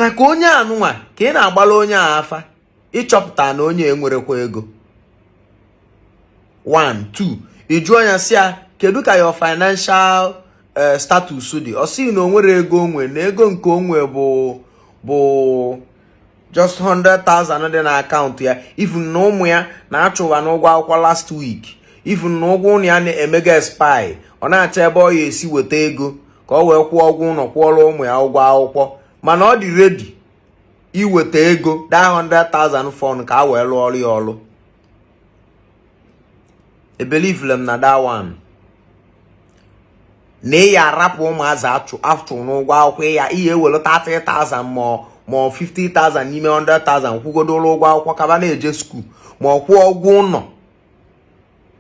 Mana ka onye anụnwa ka ị na-agbala onye a afa, ịchọpụta na onye enwerekwa ego. 1 2 ị jụọ ya sị ya, kedu ka your financial status dị? Ọ sị na o nwere ego onwe, na ego nke onwe bụ just 100,000 dị na akaụntụ ya, even na ụmụ ya na-achụwa n'ụgwọ akwụkwọ last week, even na ụgwọ ụlọ ya na-emega expire. Ọ na-achọ ebe ọ ya esi weta ego ka ọ wee kwụọ ụgwọ ụlọ, kwụọrọ ụmụ ya ụgwọ akwụkwọ, mana ọ dị ready iweta ego that 100,000 fund ka a wee lụọ ọrụ ya ọrụ. Ebelievele m na that one, na ị ya arapụ ụmụazị achụ achụ n'ụgwọ akwụkwọ ya, ihe ewere 30,000 ma ọ 50,000 n'ime 100,000 kwụgodo ụgwọ akwụkwọ kaba na-eje school, ma ọ kwụọ ụgwọ ụlọ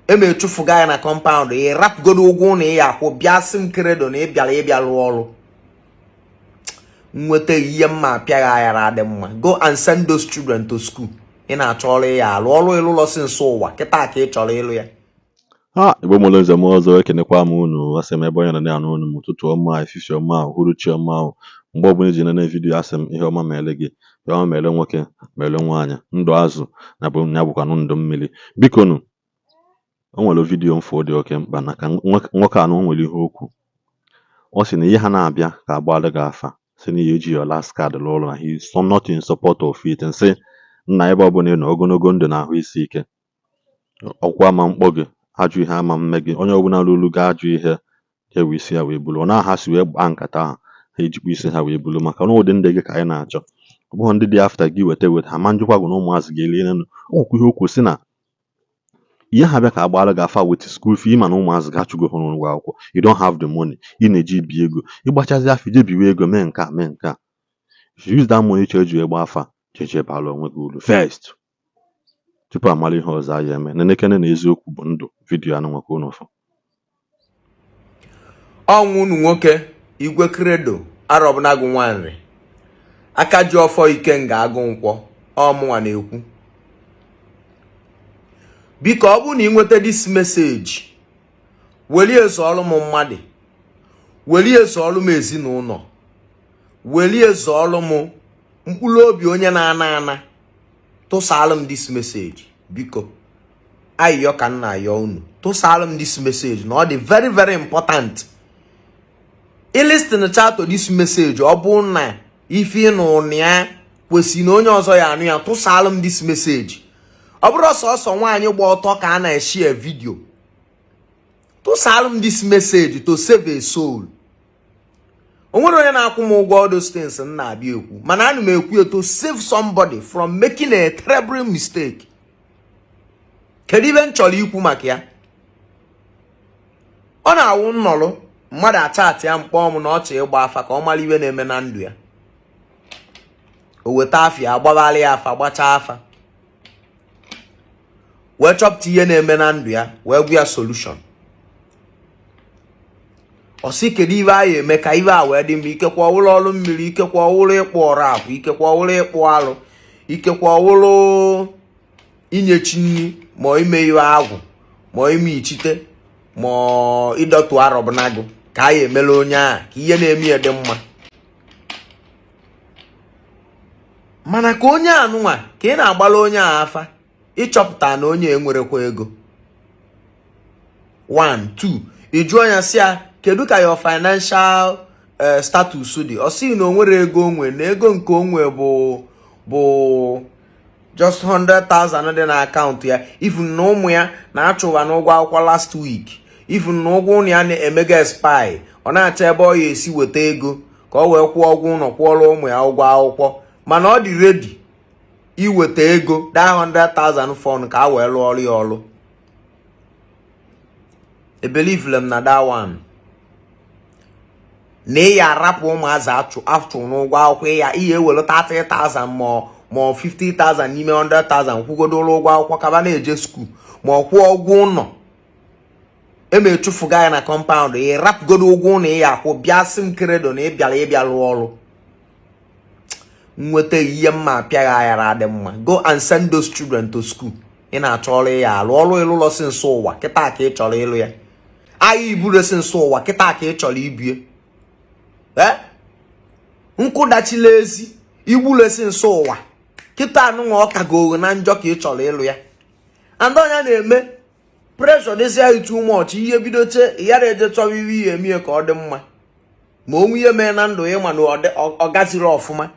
eme echufuga ya na compound. Ị rapụgodo ụgwọ ụlọ ị ya akwụ, bịa sị m Credo na ị bịara ịbịa lụọ ọrụ. Nweta ihe mma apịaghị aghara adị mma. Go and send those children to school. Ị na-achọ ọrụ ya alụ, ọrụ ịlụ ụlọ si nso ụwa kịta ka ị chọrọ ịlụ ya. Ha Igbo mụrụ nze m ọzọ, ekenekwa m unu. Asị m ebe onye nọ na-anụ unu m, ụtụtụ ọma, efifie ọma, uhuruchi ọma. Ahụ mgbe ọbụla iji nene video, asị m ihe ọma mere gị, ihe ọma mere nwoke, mere nwaanyị, ndụ azụ na bụ ya bụkwanụ ndụ mmiri. Biko nụ, o nwere video mfụ dị oke mkpa na ka nwoke anụ nwere ihe okwu. Ọ sị na ihe ha na-abịa ka agbalụ gị afa, sị na ihe eji your last card lụọ ọrụ, na he is not in support of it. Nsị nna, ebe ọbụla ị nọ, ogologo ndụ na ahụ isi ike, ọkwa ama mkpọ gị, ajọ ihe ama mme gị. Onye ọbụla ruru gị ajọ ihe ewe isi ya wee bulu. Ọ na-aha si wee gbaa nkata ahụ, ha ejikwa isi ha wee bulu, maka na ụdị ndị gị ka anyị na-achọ. Ọ bụghị ndị dị after gị weta weta ha ma njikwa gụ na ụmụazị ga-eli elu. O nwekwa ihe okwu sị na ihe ha bịa ka agbara gị afa with school fee, ịma na ụmụazị ga-achụgo ha n'ụgwọ akwụkwọ. You don't have the money ị na-eji ibi ego, ịgbachazi afọ ije biwe ego, mee nke a, mee nke a. If you use that money chọọ eji wee gbaa afa, jeje bara onwe gị uru first tupu amara ihe ọzọ anyị eme. Nenekene na eziokwu bụ ndụ. Video anụ nwekwa unu fụ. Ọnwụ unu nwoke, Igwe Credo Arọbụnagụ Nwanri, aka ji ọfọ Ikenga Agụ Nkwọ, ọmụnwa na-ekwu. Biko, ọ bụrụ na ị nweta this message, welie zọọlụ m mmadụ, welie zọọlụ m ezinụlọ, welie zọọlụ m mkpụrụ obi onye na-ana ana. Tụsalụ m this message, biko. Ayịyọ ka m na-ayọ unu, tụsalụ m this message, na ọ dị very very important. I listen cha to this message, ọ bụ na ife ịnụ na ya kwesịrị na onye ọzọ ya anụ ya, tụsalụ m this message. Ọ bụrụ sọsọ nwaanyị gba ọtọ ka a na-eshare video, tụsalụ m this message to save a soul. O nwere onye na-akwụ m ụgwọ all those things m na-abịa ekwu, mana ana m ekwu ya to save somebody from making a terrible mistake. Kedu ibe m chọrọ ikwu maka ya? Ọ na-awụ nnọrụ mmadụ achatị ya mkpọ m na ọ chọ ịgba afa ka ọ mara ibe na-eme na ndụ ya. O weta afịa, agbagharị ya afa, gbachaa afa, wee chọpụta ihe na-eme na ndụ ya, wee gwa ya solution. Ọ sị, kedu ibe a ya eme ka ibe a wee dị mma? Ikekwe ọwụrụ ọrụ mmiri, ikekwe ọwụrụ ịkpụ ọrụ akwụ, ikekwe ọwụrụ ịkpụ alụ, ikekwe ọwụrụ inyechi nri, ma ime ihe agwụ, ma ime ichite, ma ịdọtụ arọbụnagụ, ka a ya emere onye a ka ihe na-eme ya dị mma. Mana ka onye anụnwa ka ị na-agbala onye a afa, ịchọpụta na onye enwerekwa ego. 1 2 ị jụọ ya sị ya, kedu ka your financial status dị? Ọ sị na o nwere ego onwe, na ego nke onwe bụ just 100,000 dị na akaụntụ ya, even na ụmụ ya na-achụwa n'ụgwọ akwụkwọ last week, even na ụgwọ ụlọ ya na-emega expire. Ọ na-achọ ebe ọ ya esi weta ego ka ọ wee kwụọ ụgwọ ụlọ, kwụọrọ ụmụ ya ụgwọ akwụkwọ, mana ọ dị ready iweta ego that 100,000 fund ka a wee lụọ ọrụ ya ọrụ. Ebelievele m na that one, na ị ya arapụ ụmụazị achụ achụ n'ụgwọ akwụkwọ ya, ihe ewere 30,000 ma ọ 50,000 n'ime 100,000 kwụgodo ụgwọ akwụkwọ kaba na-eje school, ma ọ kwụọ ụgwọ ụlọ eme echufuga ya na compound. Ị rapụgodo ụgwọ ụlọ ị ya akwụ, bịa sị m Credo na ị bịara ịbịa lụọ ọrụ. Nweta ihe mma apịaghị aghara adị mma. Go and send those children to school. Ị na-achọ ọrụ ya alụ, ọrụ ịlụ ụlọ si nso ụwa kịta ka ị chọrọ ịlụ ya, agha iburu si nso ụwa kịta ka ị chọrọ ibie. Ee, nkụ dachila ezi. Igbulesi nso ụwa kịta anụnwa, ọ kago na njọ ka ị chọrọ ịlụ ya. And ọnya na-eme pressure dịzịa too much, ihe bido che yara eje chọwa iwe ihe emie ka ọ dị mma. Ma onwe ihe mee na ndụ ya, ma na ọ gaziri ọfụma,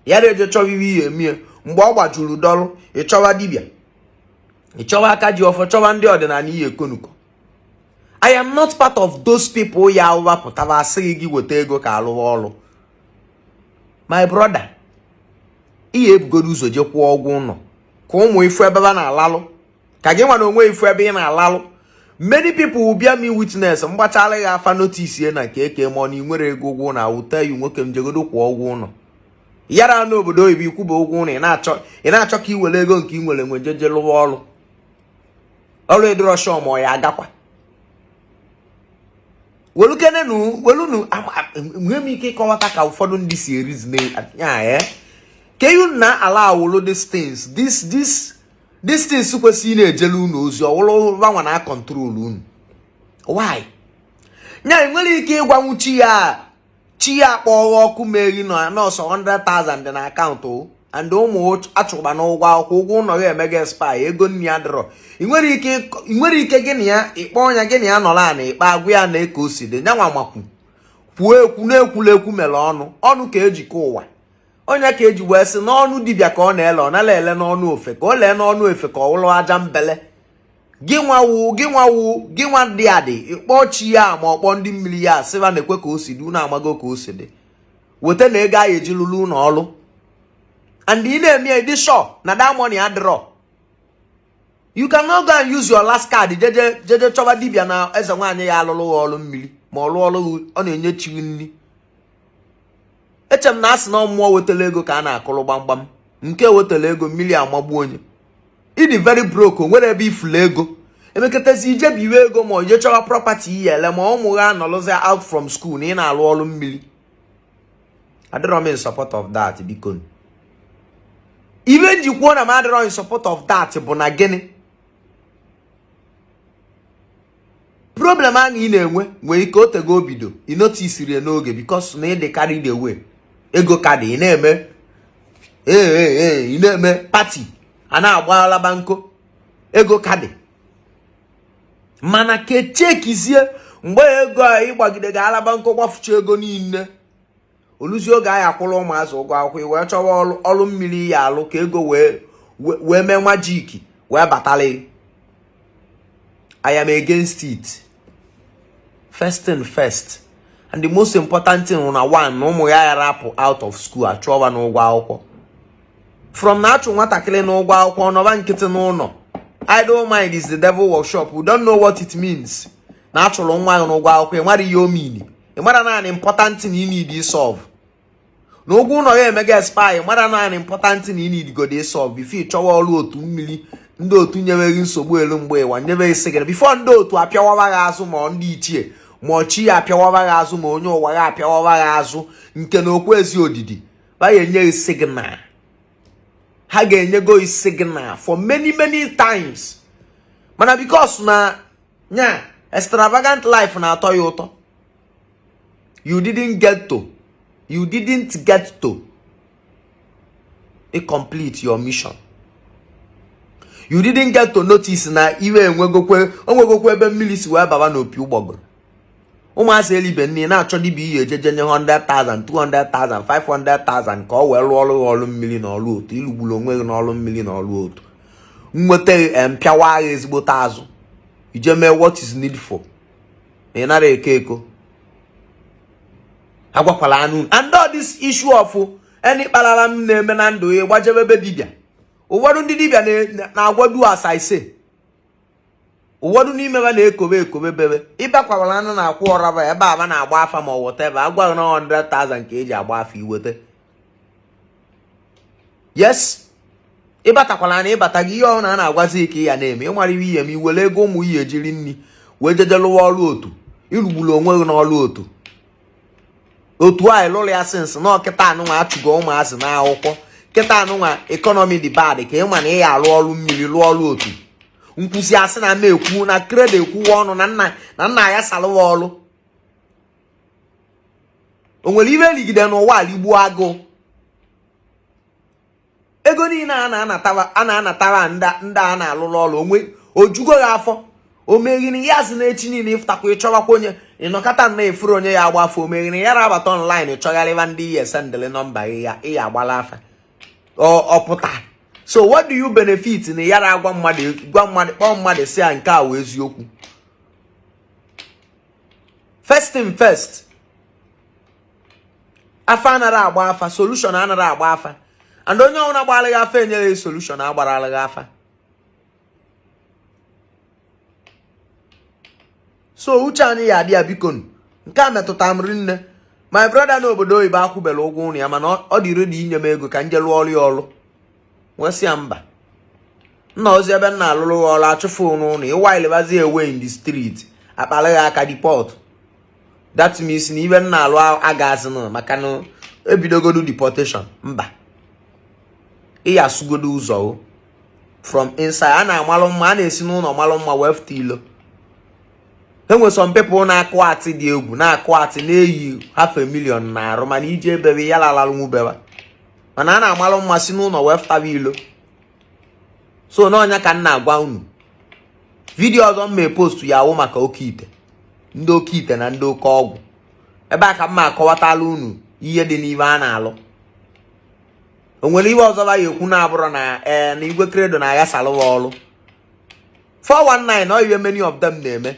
yara eje chọwa iwe ihe emie. Mgbe ọ gbajuru dọlụ, ịchọwa dibịa, ịchọwa aka ji ọfọ, chọwa ndị ọdịnala ihe ekonuko. I am not part of those people ya wapụtara asịghị gị weta ego ka alụwa ọrụ. My brother, ihe ebugodo ụzọ je kwụọ ụgwọ ụlọ ka ụmụ ifu ebe a na-alalụ, ka gị nwa na onwe ifu ebe ị na-alalụ. Many people will bear me witness. Mgbachala ya afa notice na nke eke, ma ọ na ị nwere ego ụgwọ na wute you. Nwoke m, jegodo kwụọ ụgwọ ụlọ yara n'obodo oyibo, ikwuba ụgwọ ụlọ. Ị na-achọ ka ị were ego nke ị nwere nwe jeje lụwa ọrụ. Ọrụ edorosho ma ọ ya agakwa. Welukenenu, welunu. Enweghị m ike ịkọwata ka ụfọdụ ndị si erizine ya. Ka you na ala awụlụ these things, this things kwesịrị ị na-ejelu unu ozi, ọwụlụ banwa na control unu. Why nya nwere ike ịgwanwu chi ya, chi ya akpọghọ ọkụ meri na nọọsụ 100,000 dị na akaụntụ and ụmụ achụgba n'ụgwọ akwụkwọ, ụgwọ ụlọ ya emega expire, ego nri ya dịrọ. Ị nwere ike gị na ya ịkpọ ya, gị na ya nọrọ ana ịkpa agwa ya na eke o si dị nyanwa makwu kwuo ekwu na-ekwula ekwu mere ọnụ ọnụ ka ejikọ ụwa. Onye ka eji wee sị n'ọnụ dibịa ka ọ na-ele, ọ nala ele n'ọnụ ofe ka ọ lee n'ọnụ efe ka ọ wụrụ aja mbele. Gị nwawu, gị nwawu, gị nwa dị adị, ịkpọ chi ya ma ọ kpọọ ndị mmiri ya, sịba na-ekwe ka o si dị. Unu amago ka o si dị, weta na ego anyị eji lụrụ ụlọ ọrụ. And ị na-eme ya, dị sure na that money adịrọ. You cannot go and use your last card jeje jeje chọba dibịa na eze nwaanyị ya alụrụ ya ọrụ mmiri ma ọ lụọ ọrụ ọ na-enye chi nri. Eche m na asị na mmụọ wetara ego ka a na-akụrụ gbamgbam. Nke wetara ego mmiri amagbu onye ịdị very broke, o nwere ebe ifulu ego emekọtazi ije biwe ego ma ije chọwa property iyi ele ma ụmụ ha anọlụzi out from school na ị na-alụ ọrụ mmiri. Adịrọ m in support of that. Biko, ibe njikwuo na m adịrọ in support of that bụ na gịnị? Problem ahụ ị na-enwe nwere ike otego obido, ị notisiri n'oge because na ịdị carried away. Ego ka dị, ị na-eme ee ee, ị na-eme party, a na-agba alaba nko, ego ka dị. Mana kechekizie mgbe ego a ịgbagide ga alaba nko, gbafucha ego niile, oluzi oge anyị akwụrụ ụmụazị ụgwọ akwụkwọ, i wee chọwa ọrụ, ọrụ mmiri ya alụ ka ego wee mee magic wee batala. I am against it. First thing first and the most important thing na one, na ụmụ ya ghara apụ out of school, achụọba n'ụgwọ akwụkwọ. From na achụ nwatakịrị n'ụgwọ akwụkwọ, nọba nkịtị n'ụlọ. Idle mind is the devil workshop. We don't know what it means na achụrụ nwa gị n'ụgwọ akwụkwọ. Ị mara ihe o mean? Ị mara naanị important thing you need solve na ụgwọ ụlọ ya emega expire? Ị mara naanị important thing you need go dey solve before ị chọwa ọrụ otu mmiri? Ndị otu nyeweghị nsogbu elu mgbe ịwa nyeweghị sị gị before ndị otu apịawawa gị azụ, ma ndị ichie ma ọchi ya apịawawa gị azụ, ma onye ụwa ya apịawawa gị azụ nke na okwu ezi odidi ba ya enye gị signal. Ha ga-enyego gị signal for many many times, mana because na nya extravagant life na-atọ ya ụtọ, you didn't get to complete your mission. You didn't get to notice na iwe enwegokwe onwegokwe ebe mmiri si wee baba n'opi ụgbọgụrụ. Ụmụazị elibe nne na-achọ dibịa iyi ejeje nye 100,000, 200,000, 500,000 ka ọ wee rụọ ọrụ ọrụ mmiri na ọrụ otu. Ịlụgburu onwe gị n'ọrụ mmiri na ọrụ otu. Nweta mpịawa agha ezigbote azụ ije mee what is needful ma ị nara eko eko agwakwala anụ. And all this issue of any kparara m na-eme na ndụ ya, gbajebe ebe dibịa. Ụfọdụ ndị dibịa na-agwado, as I say, ụfọdụ n'ime ha na-ekobe ekobe bebe ịbịakwara anụ na-akwụ ọraba ebe aba na-agba afa ma ọ whatever, agwaghị na 100,000 ka eji agba afa iweta. Yes, ịbatakwala na ịbata gị, ihe ọbụla a na-agwazi ka ị ya na-eme, ịmara ihe ihe ma iwere ego ụmụ ihe ejiri nri wee jeje lụwa ọrụ otu. Ịrụgburu onwe gị n'ọrụ otu. Otu a ịlụrụ ya since na ọkịta anụnwa achụgo ụmụazị n'akwụkwọ, kịta anụnwa economy dị bad, ka ịma na ị ya alụ ọrụ mmiri, lụọ ọrụ otu nkwụsị. Asị na m ekwu na credo ekwuwa ọnụ na nna na nna ya salụwa ọrụ. O nwere ibe eligide n'ụwa aligbuo agụụ. Ego niile a na-anatawa a na-anatawa ndị ndị a na-alụrụ ọrụ onwe ojugo ya afọ. O meghiri ya sị na echi niile ịfụtakwa ịchọwakwa onye ịnọkọta na efuru onye ya agba afọ. O meghiri ya rabata online chọgharịwa ndị ihe sendịrị nọmba ya ịya agbala afa ọ pụta. So what do you benefit na yara agwa mmadụ, gwa mmadụ, kpọọ mmadụ si ya nke a wụ eziokwu? First thing first, afa anara agba afa, solution anara agba afa. And onye ọbụla gbara gị afa enyere gị solution agbara gị afa. So uche anyị ya adị ya. Biko, nke a metụtara m rinne. My brother n'obodo oyibo akwụbere ụgwọ ụlọ ya, mana ọ dị ready inye m ego ka m jee lụọ ọrụ ya ọrụ. Nwesị ya mba, nna, ozi ebe m na-alụrụ ya ọrụ achụfụ n'ụlọ ịwailibazi away in the street, akpara ya aka deport. That means na ibe m na-alụ agazinụ maka na ebidogodu deportation. Mba, ị ya asụgodo ụzọ o from inside. A na-amalụ mma, a na-esi n'ụlọ malụ mma wee fụta ilo. Enwe some people na-akụ atị dị egwu, na-akụ atị, na-eyi half a million na arụ, mana ije ebebe ya lalalụ nwubewa. Mana a na-amalụ mma si n'ụlọ wee fụtaba ilo. So n'ọnya ka m na-agwa unu, video ọzọ m mee post ya awụ maka oke ite, ndị oke ite na ndị oke ọgwụ. Ebe a ka m ma akọwatala unu ihe dị n'ibe a na-alụ. O nwere ihe ọzọ ba ya ekwu na-abụrụ na ee na Igwe Credo na-aghasalụwa ọrụ 419 ọ ihe many of them na-eme.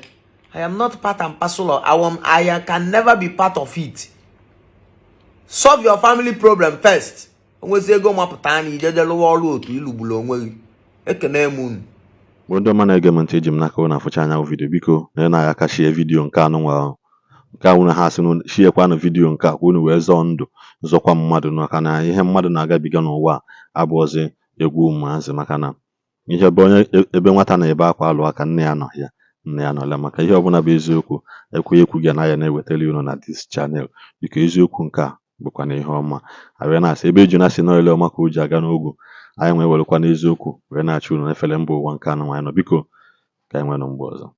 I am not part and parcel of I can never be part of it. Solve your family problem first. Onwezi ego mapụta anya ijeje lụwa ọrụ otu ilugburu onwe gị. Ekene m unu. Bụ ndị ọma na-ege m ntị, eji m n'aka unu afụcha anya video. Biko na na aka share video nke anụnwa ahụ nke a unu ha asị na shiekwanụ video nke a ka unu wee zọọ ndụ, zọkwa mmadụ, maka na ihe mmadụ na-agabiga n'ụwa a abụọzi egwu ụmụazị. Maka na ihe ebe onye ebe nwata na-ebe akwa alụ aka nne ya nọ ya, nne ya nọla. Maka ihe ọbụla bụ eziokwu ekwu ekwu gị anaghị na-ewetara unu na this channel. Biko, eziokwu nke a bụkwa na ihe ọma a wee na-asị ebe eju na sị nọọ ile ọma ka o ji aga n'ogwu. Anyị nwee werekwa n'eziokwu wee na-achụ unu n'efere mba ụwa nke anụ anyị nọ. Biko, ka anyị nwee nụ mgbe ọzọ.